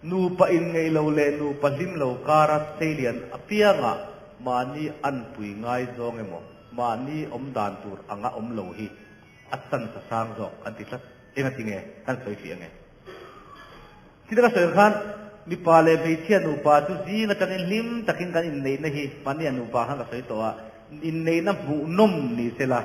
Nupa inngeih lo leh nupa hlim lo kara seilian apiangah mahni anpui ngaizawng emaw, mahni awm dan tur anga awm lo hi a chance a sang zawk an ti tlat. Engati nge kan sawi fih ange? Thil ka sawi khan mipa leh hmeichhia nupa chu zing atangin hlim takin kan inneihna hi mahni a nupa khan ka sawi tawh a, inneihna hmuhnawm ni sela,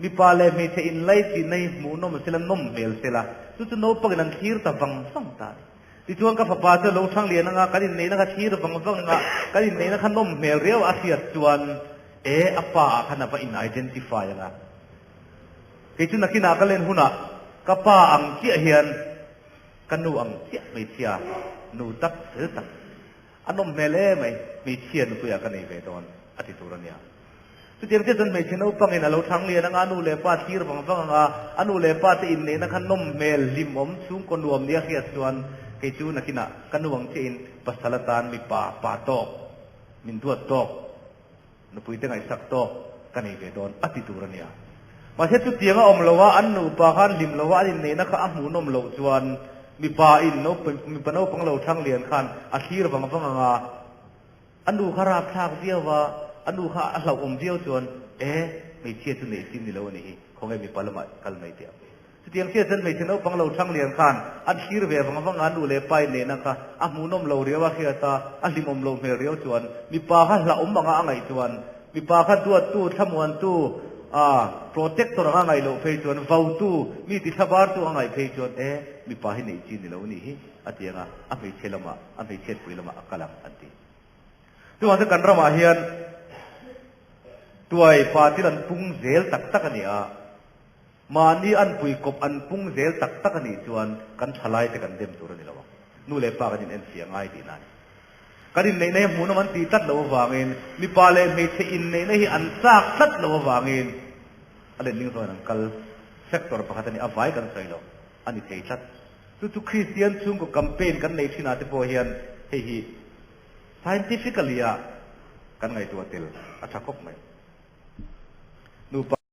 mipa leh hmeichhe inlaichinna hi hmuhnawm sela, nawm hmel sela, chu chu naupangin an thlir ta vang vang ta a ni. Tichuan ka fapa chu a lo thang lian anga kan inneihna kha thlir vang vang anga kan inneihna kha nawm hmel riau a hriat chuan e a pa ah khan a va in identify anga kei chu nakinah ka len hunah ka pa ang chiah hian ka nu ang chiah hmeichhia nu tak fel tak a nawm hmel em mai hmeichhia nupuiah ka nei ve dawn a ti tur a nia. Chutiang chiah chuan hmeichhe naupangin a lo thang lian anga a nu leh pa thlir vang vang anga a nu leh pa te inneihna kha nawm hmel hlimawm chhungkaw nuam nia hriat chuan kei chu nakinah ka nu ang chiahin pasal atan mipa pa tawk, min duat tawk, nupui te ngaihsak tawk ka nei ve dawn a ti tur a nia. Mahse chutiang a awm lo a, an nupa khan hlim lo a, an inneihna kha a hmuhnawm loh chuan mipa in mipa naupang lo thang lian khan a thlir vang vang anga, A nu kha rapthlak viau va, a nu kha a hlauhawm viau chuan, E, hmeichhia chu neih chin ni lo a nih hi, khawnge mipa lamah kal mai teh ang. Chutiang chiah chuan hmeichhe naupang lo thang lian khan an thlir ve vang vang a, a nu leh pa inneihna kha a hmuhnawm lo riau a hriat a, a hlimawm lo hmel riau chuan mipa kha hlauhawm anga a ngaih chuan mipa kha duattu, thlamuantu, a protector anga ngaih loh phei chuan vautu, mi tithlabartu a ngaih phei chuan, E, mipa hi neih chin ni lo a nih hi, a ti ang a, a hmeichhe lamah a hmeichhiatpui lamah a kal ang an ti. Chuvang chuan kan ramah hian tuai pa thil an pung zel tak tak a ni a, mahni anpui kawp an pung zel tak tak a nih chuan kan thalai te kan dem tur a ni lo ang. Nu leh pa kan in enfiah ngai tihna a ni. Kan inneihna hi hmuhnawm an tih tlat loh avangin mipa leh hmeichhe inneihna hi an chak tlat loh avangin a letling zawngin an kal sector pakhat a ni, a vai kan sawi lo a ni thei tlat. Chu chu Kristian chhungkaw campaign kan nei thinah te pawh hian hei hi scientifically a kan ngaihtuah tel a tha khawp mai. Nupa.